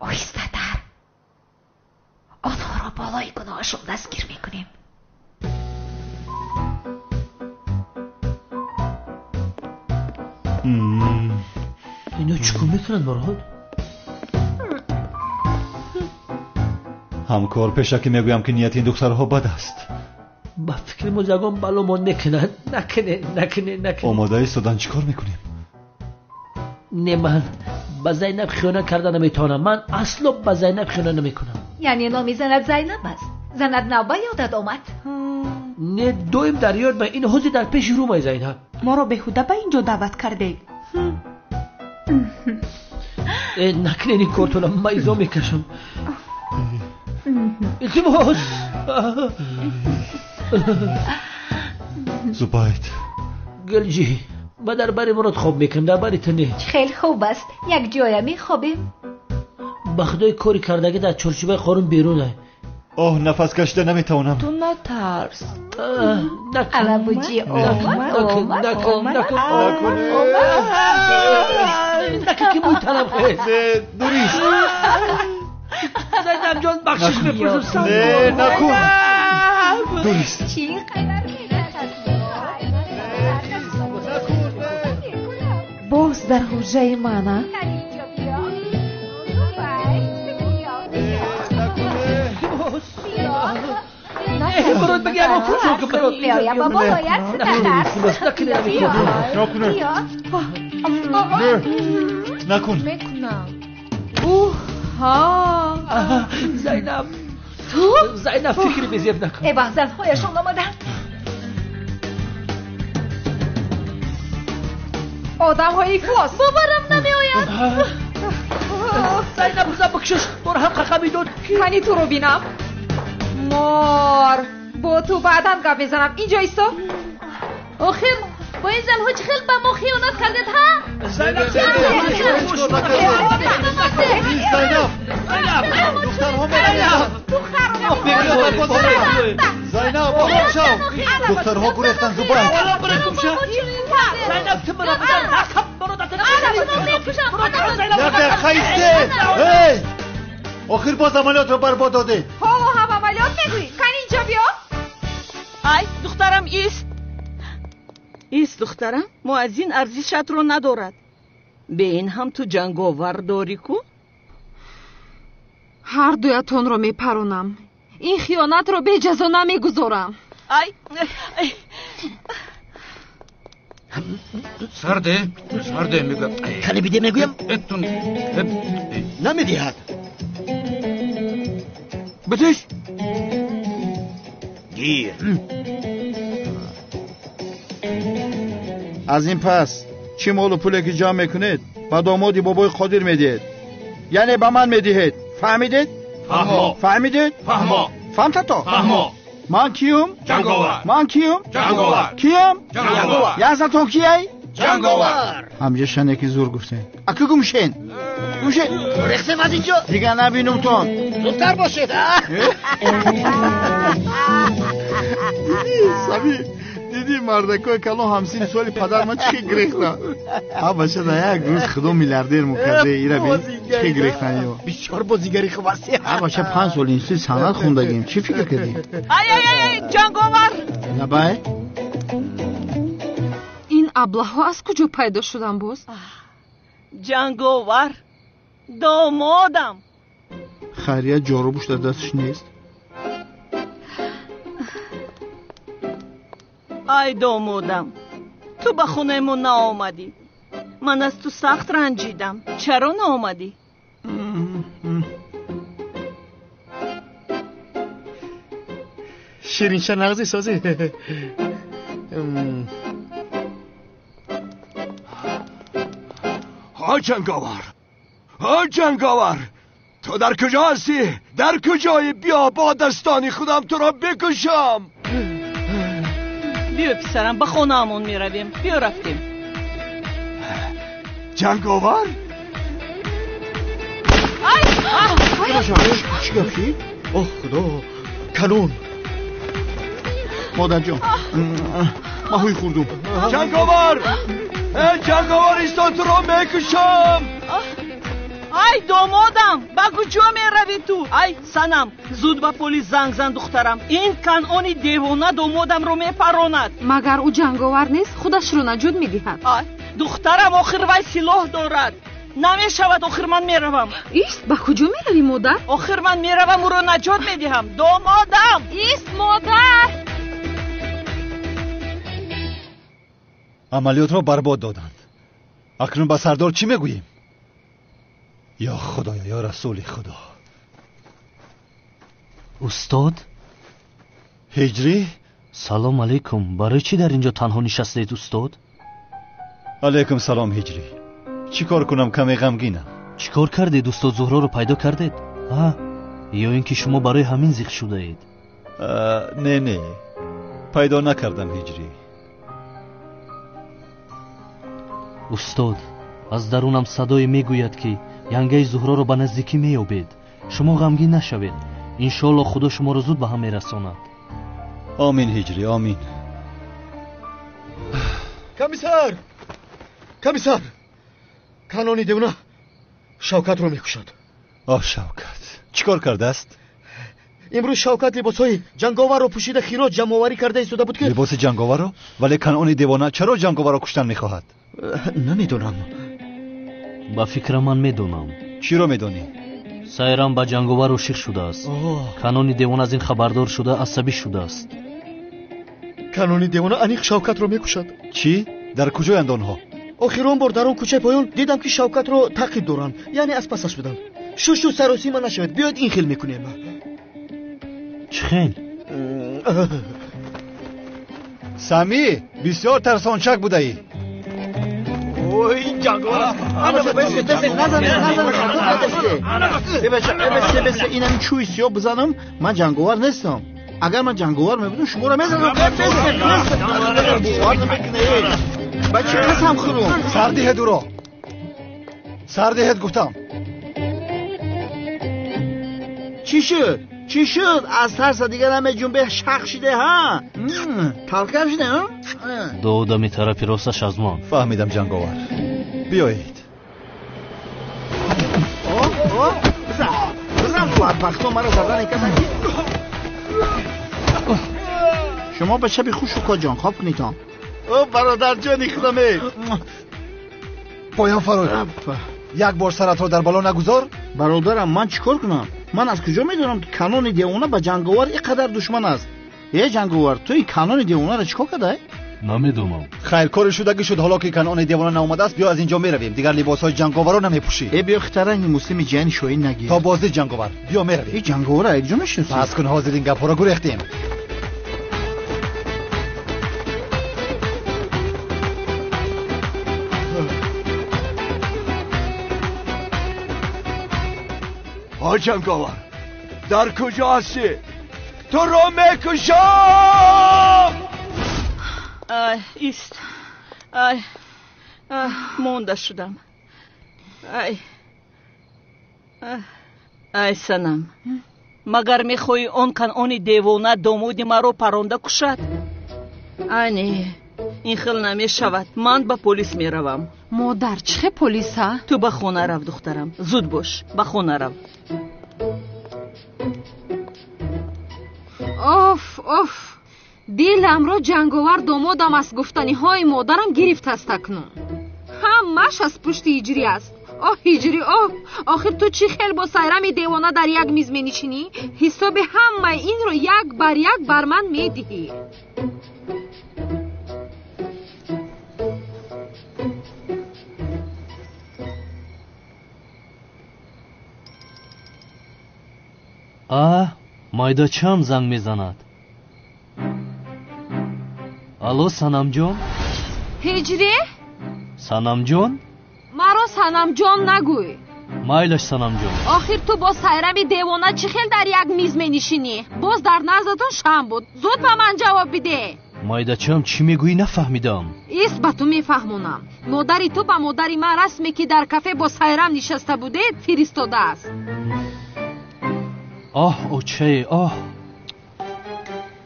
Оҳистатар. Онҳоро болои гуноҳашон дастгир мекунем. Ино чӣ кор мекунанд, Мурод? Ҳамкор, пешакӣ мегӯям, ки нияти ин духтарҳо бад аст. Ба фикри мо ягон баломон мекунанд. Накуне, накуне, накуне. Омода истодан чӣ кор мекунем? Не, ман ба Зайнаб хиёнат карда наметавонам. Ман асло ба Зайнаб хиёнат намекунам. Яъне номи занат Зайнаб аст? Занат нав ба ёдат омад? Не, доим дар ёд ма. Ин ҳозир дар пеши рӯмай Зайнаб. Моро беҳуда ба ин ҷо даъват кардед. Накунед ин кортона, ман изо мекашам. Илтимос. Зубайд. Гулҷи, ман дар бари Мурод хоб мекунам, дар бари ту не. Хеле хуб аст, як ҷоя мехобем. Ба худои кори кардагӣ дар чорчӯбаи қонун берун ай. Оҳ, нафас кашида наметавонам. Ту натарс. Алабуҷи омад, омад, омад, омад. Накун ки мӯй танам хез. Не, дурист. Зайнаб ҷон, бахшиш мепурсам. Не, накун. Дурист. Чӣ қадар боз дар ҳуҷраи мана? Мурод, баги ягон кор кун, Мурод. Меоям ба болоят, натарс. Накун. Накун. Мекунам. Уҳ, ҳа. Зайнаб. Ту? Зайнаб, фикри безеб накун. Э, вақт занҳояшон омаданд. Одамҳои ифлос. Боварам намеояд. Зайнаб, рӯза бикшиш, бор ҳам қақа медод. Кани туро бинам. Мор, бо ту баъдан гап мезанам. Инҷо исто. Охир, бо ин занҳо чӣ хел ба мо хиёнат кардед, ҳа? Зайнаб, Зайнаб, духтарҳо мераванд. Зайнаб, оҳом шав. Духтарҳо гурехтанд, Зубайр. Як дақиқа истед! Эй! Охир боз амалиётро барбод додед. Ҳоло ҳам амалиёт мегӯӣ? Кани инҷо биё. Ай, духтарам, ист. Ист, духтарам, муаззин арзишатро надорад. Бе ин ҳам ту ҷанговар дорӣ ку? Ҳар дуятонро мепаронам. Ин хиёнатро беҷазо намегузорам. Ай! Сарде, сарде мегӯям. Кани биде мегӯям? Намедиҳад. Битиш! Гир. Аз ин пас чӣ молу пуле ки ҷамъ мекунед ба домоди бобои Қодир медиҳед, яъне ба ман медиҳед. Фаҳмидед? Фаҳмо. Фаҳмидед? Фаҳмо. Фаҳмтато? Фаҳмо. Ман киюм? Ҷанговар. Ман киюм? Ҷанговар. Киюм? Ҷанговар. Язатон кияй? Ҷанговар. Ҳамҷа шане ки зур гуфтем. Аку гумшен. Гумшен. Рехсем аз инҷо. Дигар набинумтон. Зудтар бошед. Диди, Сами, диди мардакои калон ҳамсини соли падар ман чӣ гирехта. Ҳа бача да як рӯз худо миллиардер мукарде ира бин чӣ гирехтан ё. Бисёр бозигари хуб ҳастӣ. Ҳа бача 5 сол институт санъат хондагим. Чӣ фикр кардӣ? Ай ай ай ҷанговар. Лабай. Ин аблаҳҳо аз куҷо пайдо шуданд боз? Ҷанговар, домодам. Хайрият ҷорубуш дар дасташ нест. Ай домодам, ту ба хонаи мо наомадӣ. Ман аз ту сахт ранҷидам. Чаро наомадӣ? Ширинша нағзи созӣ. Ҳа ҷанговар, ҳа ҷанговар, ту дар куҷо ҳастӣ? Дар куҷоӣ? Биё бо дастони худам туро бикушам. Биё писарам, ба хонаамон меравем. Биё рафтем. Ҷанговар? Чӣ гап шид? Оҳ худо, канун. Модарҷон, маҳӯй хӯрдум. Ҷанговар! Э ҷанговар, истон, туро мекушам. Ай домодам, ба куҷо меравӣ ту? Ай санам, зуд ба полис занг зан духтарам. Ин канъони девона домодамро мепаронад. Магар ӯ ҷанговар нест? Худашро наҷот медиҳад. Ай духтарам, охир вай силоҳ дорад. Намешавад, охир ман меравам. Ист, ба куҷо меравӣ модар? Охир ман меравам, ӯро наҷот медиҳам. Домодам! Ист, модар! Амалиётро барбод доданд. Акнун ба сардор чӣ мегӯем? Ё худоё, ё расули худо. Устод? Ҳиҷрӣ? Салом алейкум. Барои чӣ дар инҷо танҳо нишастаед, устод? Алейкум салом, ҳиҷрӣ. Чӣ кор кунам, каме ғамгинам. Чӣ кор кардед, устод? Зуҳроро пайдо кардед? А? Ё ин ки шумо барои ҳамин зиқ шудаед? Не, не, пайдо накардам, ҳиҷрӣ. Устод, аз дарунам садое мегӯяд, ки янгаи Зуҳроро ба наздикӣ меёбед. Шумо ғамгин нашавед. Иншоалло худо шуморо зуд ба ҳам мерасонад. Омин, ҳиҷрӣ, омин. Комиссар! Комиссар! Канони девона Шавкатро мекушад. Оҳ, Шавкат чӣ кор кардааст? Имрӯз Шавкат либосҳои ҷанговарро пӯшида хироҷ ҷамъоварӣ карда истода буд ки либоси ҷанговарро? Вале канони девона чаро ҷанговарро куштан мехоҳад? Намедонам. Ба фикрам ман медонам. Чиро медонӣ? Сайрам ба ҷанговар ошиқ шудааст. Канони девона аз ин хабардор шуда асабӣ шудааст. Канони девона аниқ Шавкатро мекушад. Чӣ? Дар куҷоянд онҳо? Охирон бор дар он кӯчаи поён дидам, ки Шавкатро таъқиб доранд, яъне аз пасаш буданд. Шушу саросима нашавед, биёед ин хел мекунем. Чӣ хел? Самӣ, бисёр тарсончак будаӣ. Ой, ҷанговар! Инами чӯи сиёҳ бизанам, ман ҷанговар нестам. Агар ман ҷанговар мебудам, шуморо мезанам. Ба чӣ қасам хӯрум? Сар диҳед ӯро. Сар диҳед гуфтам. Чӣ шуд? Чӣ шуд? Аз тарса дигар намеҷунбе, шақ шиде, ҳа? Талкам шиде, ҳа? Ду одами тарафи росташ аз ман. Фаҳмидам, Ҷанговар. Биёед. Бизан, бизан, бадбахто маро задан касан. Шумо ба шаби хуш, укоҷон, хоб кунитон. О, бародарҷони худаме. Поён фарой. Як бор саратро дар бало нагузор. Бародарам, ман чӣ кор кунам? Ман аз куҷо медонам, ки Канони девона ба Ҷанговар ин қадар душман аст? Э, Ҷанговар, ту ин Канони девонаро чӣ кор кардай? Намедонам. Хайр, кори шудагӣ шуд. Ҳоло ки Канони девона наомадааст, биё аз инҷо меравем. Дигар либосҳои Ҷанговарро намепӯшӣ. Э, биё, хитаранги муслими ҷияни шоҳин нагир. То боздид, Ҷанговар, биё меравем. Э, Ҷанговарро якҷо мешиносӣ? Пас кун, ҳозир ин гапҳоро гурехтем. Ҳо, Ҷанговар, дар куҷо ҳастӣ? Туро мекушам! Ай, ист. Ай, монда шудам. Ай, ай, Санам, магар мехоҳӣ он Канони девона домоди маро паронда кушад? Ай, не, ин хел намешавад. Ман ба полис меравам. Модар, чӣ хел полис, а? Ту ба хона рав, духтарам. Зуд бош, ба хона рав. Оф, оф, диламро Ҷанговар домодам аст гуфтаниҳои модарам гирифтааст акнун. Ҳамааш аз пушти Ҳиҷрӣ аст. Оҳ, Ҳиҷрӣ, оҳ, охир ту чӣ хел бо Сайрами девона дар як миз менишинӣ? Ҳисоби ҳамаи инро як бар як бар ман медиҳӣ. А, майдачам занг мезанад. Алло, Санамҷон? Ҳиҷрӣ? Санамҷон? Маро Санамҷон нагӯй. Майлаш, Санамҷон. Охир ту бо Сайрами девона чӣ хел дар як миз менишинӣ? Боз дар наздатон шам буд. Зуд ба ман ҷавоб бидеҳ. Майдачам, чӣ мегӯӣ, нафаҳмидам. Ист, ба ту мефаҳмонам. Модари ту ба модари ман расме, ки дар кафе бо Сайрам нишаста будед, фиристодааст. Оҳ, очае, оҳ.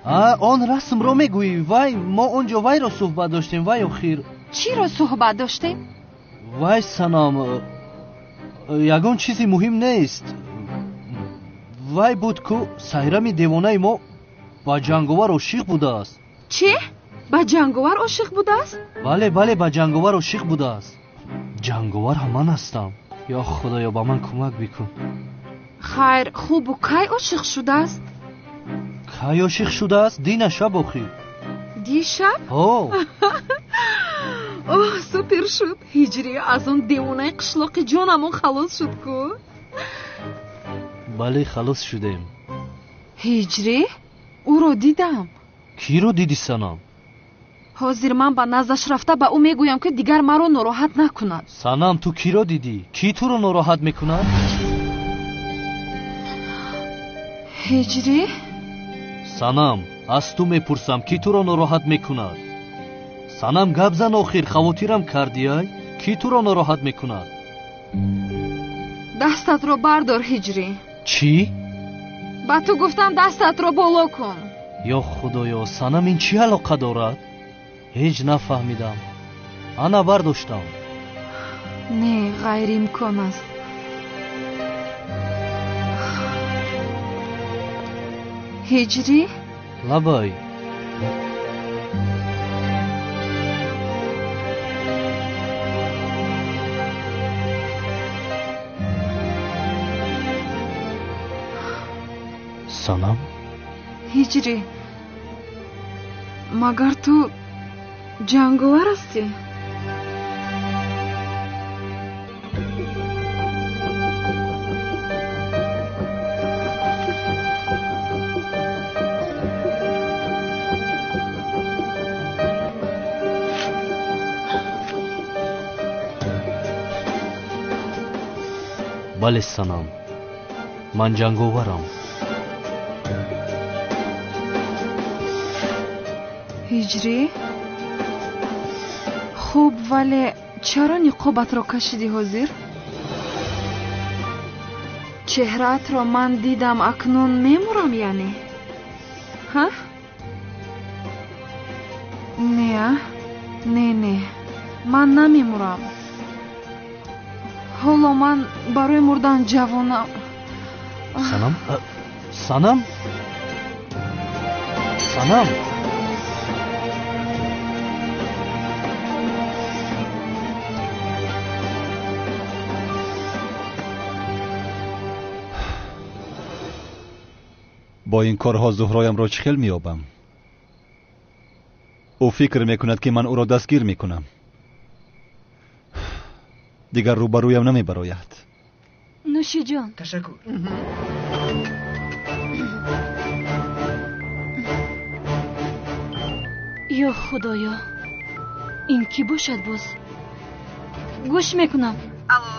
А, он расмро мегӯӣ? Вай, мо он ҷо вайро суҳбат доштем, вай охир. Чиро суҳбат доштем? Вай, Санам, ягон чизи муҳим нест. Вай буд ку Сайрами девонаи мо ба Ҷанговар ошиқ будааст. Чӣ? Ба Ҷанговар ошиқ будааст? Бале, бале, ба Ҷанговар ошиқ будааст. Ҷанговар ҳам ман ҳастам. Ё Худоё, ба ман кӯмак бикун. Хайр, хубу кай ошиқ шудааст? Кай ошиқ шудааст? Дина шаб охир. Дишаб? Ҳо. Оҳ, супер шуд. Ҳиҷрӣ, аз он девонаи қишлоқи ҷонамон халос шуд ку. Бале, халос шудем. Ҳиҷрӣ, ӯро дидам. Киро дидӣ, Санам? Ҳозир ман ба наздаш рафта ба ӯ мегӯям, ки дигар маро нороҳат накунад. Санам, ту киро дидӣ? Кӣ туро нороҳат мекунад? Ҳиҷрӣ? Санам, аз ту мепурсам, кӣ туро нороҳат мекунад? Санам, гап зан охир, хавотирам кардӣ, ай? Кӣ туро нороҳат мекунад? Дастатро бардор, Ҳиҷрӣ. Чӣ? Ба ту гуфтам, дастатро боло кун. Ё Худоё, Санам, ин чӣ алоқа дорад? Ҳеҷ нафаҳмидам. Ана бардоштам. Не, ғайриимкон аст. Ҳиҷрӣ? Лабай. Санам? Ҳиҷрӣ, магар ту Ҷанговар ҳастӣ? Бале, Санам, ман Ҷанговарам. Ҳиҷрӣ? Хуб, вале чаро ниқобатро кашидӣ ҳозир? Чеҳраатро ман дидам, акнун мемурам яъне? Ҳа? Не, а? Не, не. Ман намемурам. Ҳоло ман барои мурдан ҷавонам. Санам? Санам? Санам? Бо ин корҳо Зуҳроямро чӣ хел меёбам? Ӯ фикр мекунад, ки ман ӯро дастгир мекунам. Дигар рӯбарӯям намебарояд. Нӯшиҷон. Ташаккур. Ё Худоё, ин кӣ бошад боз? Гӯш мекунам. Алло,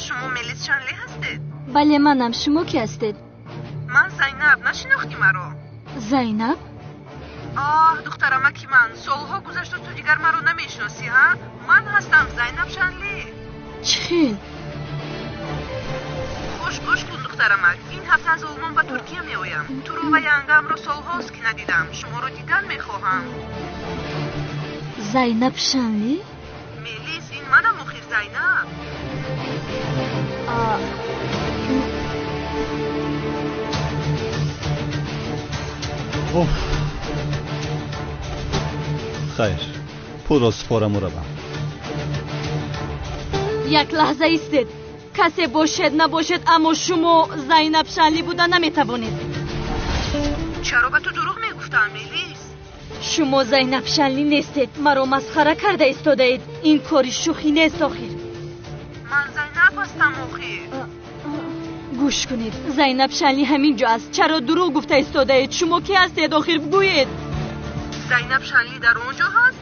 шумо Мелис Шанли ҳастед? Бале, манам. Шумо кӣ ҳастед? Ман Зайнаб, нашинохтӣ маро? Зайнаб? Оҳ, духтарамаки ман, солҳо гузашту ту дигар маро намешиносӣ, ҳа? Ман ҳастам Зайнаб Шанли. Чӣ хел? Хуш гӯш кун, духтарамак. Ин ҳафта аз Олмон ба Туркия меоям. Туро ва янгамро солҳост ки надидам. Шуморо дидан мехоҳам. Зайнаб Шанли? Мелис, ин манам охир, Зайнаб. Хайр, пулро супораму равам. Як лаҳза истед. Касе бошед набошед, аммо шумо Зайнаб Шанли буда наметавонед. Чаро ба ту дурӯғ мегуфтам, Мелис? Шумо Зайнаб Шанли нестед. Маро масхара карда истодаед. Ин кори шӯхӣ нест охир. Ман Зайнаб ҳастам охир. Гӯш кунед, Зайнаб Шанли ҳамин ҷо аст. Чаро дурӯғ гуфта истодаед? Шумо кӣ ҳастед охир? Бигӯед. Зайнаб Шанли дар он ҷо ҳаст?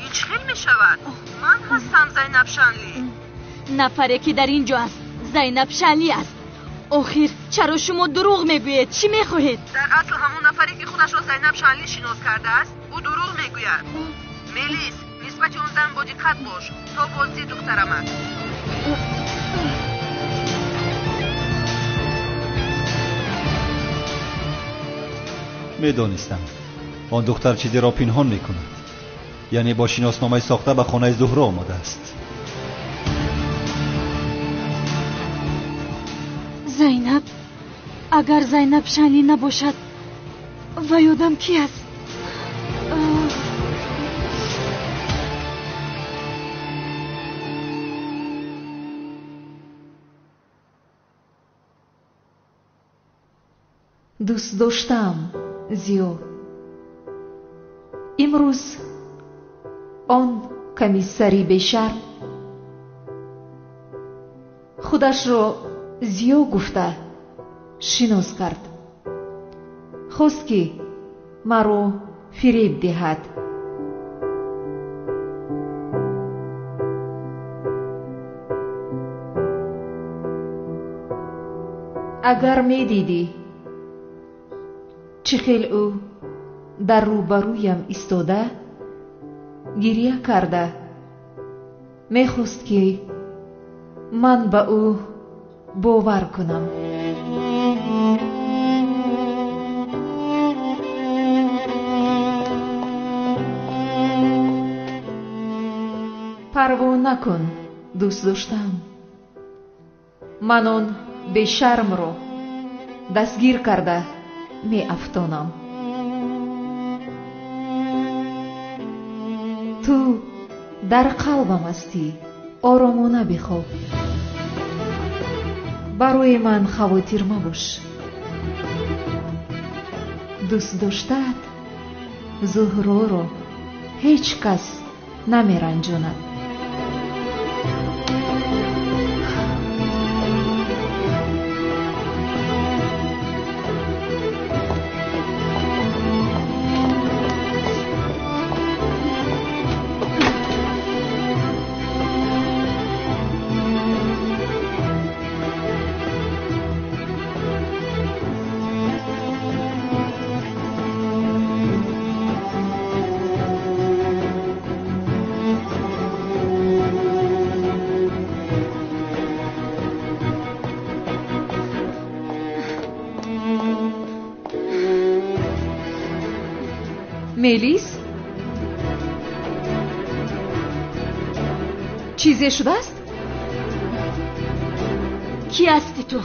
Ин чӣ хел мешавад? Ман ҳастам Зайнаб Шанли. Нафаре ки дар ин ҷо аст Зайнаб Шанли аст. Охир чаро шумо дурӯғ мегӯед? Чӣ мехоҳед? Дар асл ҳамон нафаре ки худашро Зайнаб Шанли шинос кардааст, ӯ дурӯғ мегӯяд. Мелис, нисбати он зан бодиққат бош, то боздид духтарамак. Медонистам он духтар чизеро пинҳон мекунад. Яъне бо шиносномаи сохта ба хонаи Зуҳро омадааст. Зайнаб? Агар Зайнаб Шанли набошад, вай одам кӣ аст? Дӯст доштам, Зиё. Имрӯз он комиссари бешарм худашро Зиё гуфта шинос кард. Хост ки маро фиреб диҳад. Агар медидӣ чӣ хел ӯ дар рӯбарӯям истода гиря карда мехост ки ман ба ӯ бовар кунам. Парво накун, дӯст доштам. Ман он бешармро дастгир карда меафтонам. Ту дар қалбам ҳастӣ, оромона бихоб. Барои ман хавотир мабош. Дӯст доштаат Зуҳроро ҳеҷ кас намеранҷонад. Мелис? Чизе шудааст? Кӣ ҳастӣ ту?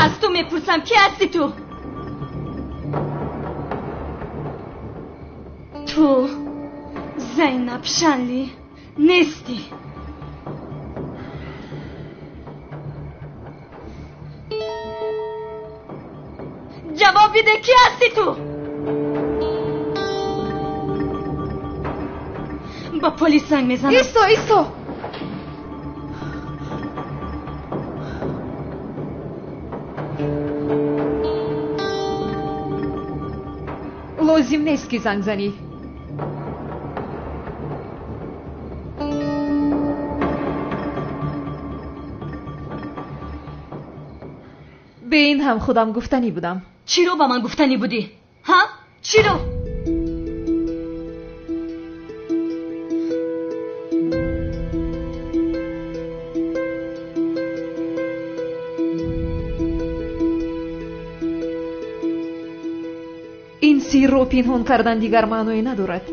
Аз ту мепурсам, кӣ ҳастӣ ту? Ту Зайнаб Шанли нестӣ. Ҷавоб биде, кӣ ҳастӣ ту? Ба полис занг мезанам. Исто, исто! Лозим нест, ки занг занӣ. Бе ин ҳам худам гуфтанӣ будам. Чиро ба ман гуфтанӣ будӣ? Ҳа? Чиро? Ин сирро пинҳон кардан дигар маъное надорад.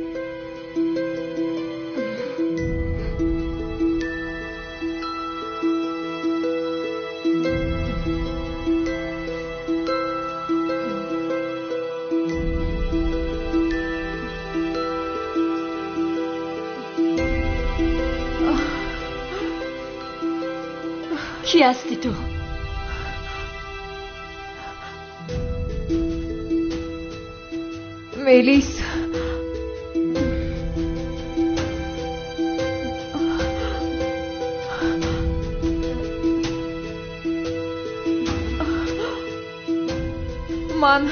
Кӣ ҳастӣ ту? Мелис. Ман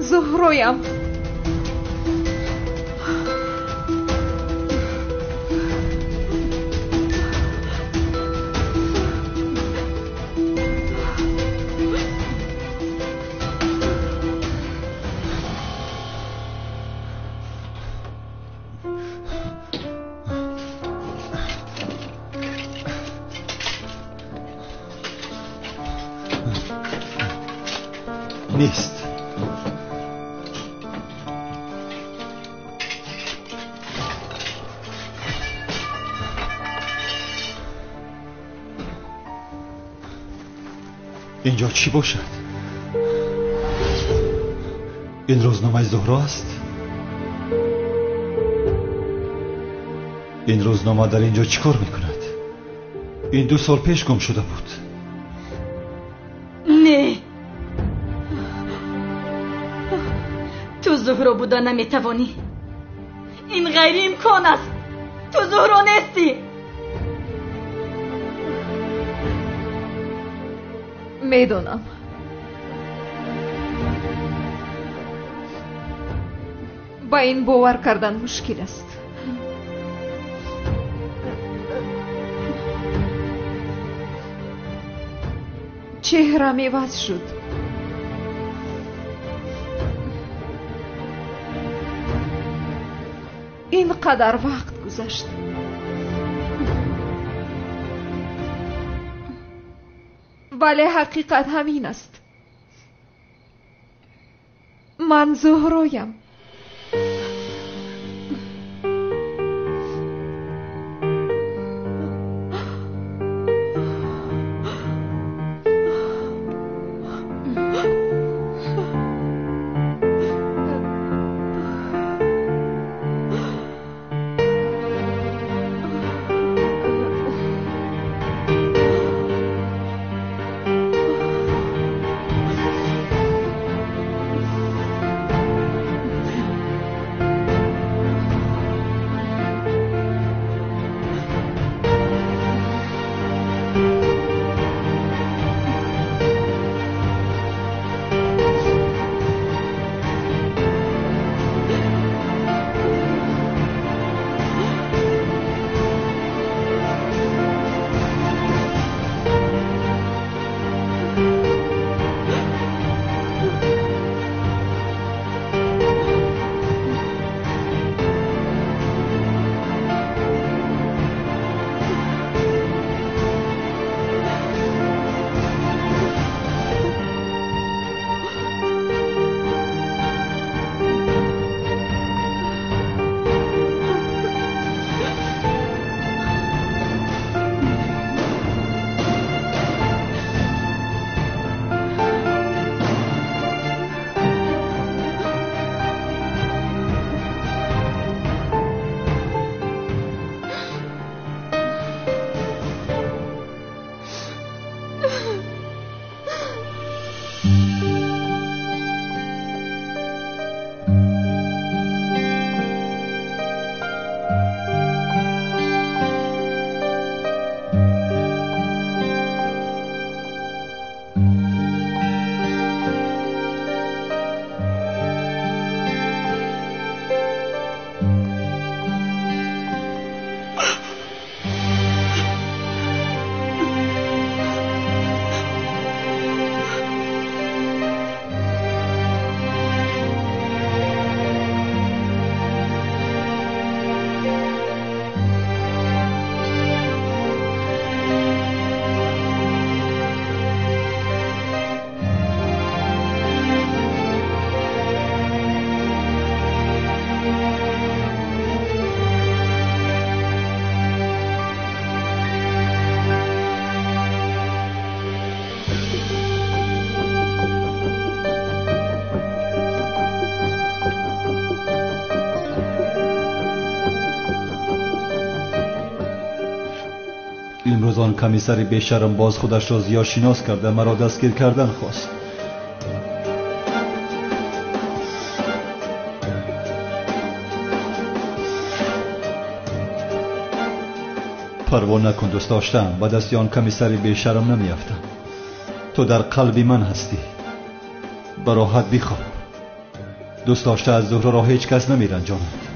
Зуҳроям. Нест. Инҷо чӣ бошад? Ин рӯзномаи Зуҳро аст? Ин рӯзнома дар инҷо чӣ кор мекунад? Ин 2 сол пеш гум шуда буд. Не, ту Зуҳро буда наметавонӣ. Ин ғайриимкон аст. Ту Зуҳро нестӣ. Медонам. Ба ин бовар кардан мушкил аст. Чеҳрам иваз шуд. Ин қадар вақт гузашт. Вале ҳақиқат ҳамин аст. Ман Зуҳроям. Имрӯз он комиссари бешарм боз худашро зиёд шинос карда маро дастгир кардан хост. Парво накун, дӯст доштаам, ба дасти он комиссари бешарм намеафтам. Ту дар қалби ман ҳастӣ. Ба роҳат бихоб. Дӯст дошта аз Зуҳроро ҳеҷ кас намеранҷонад.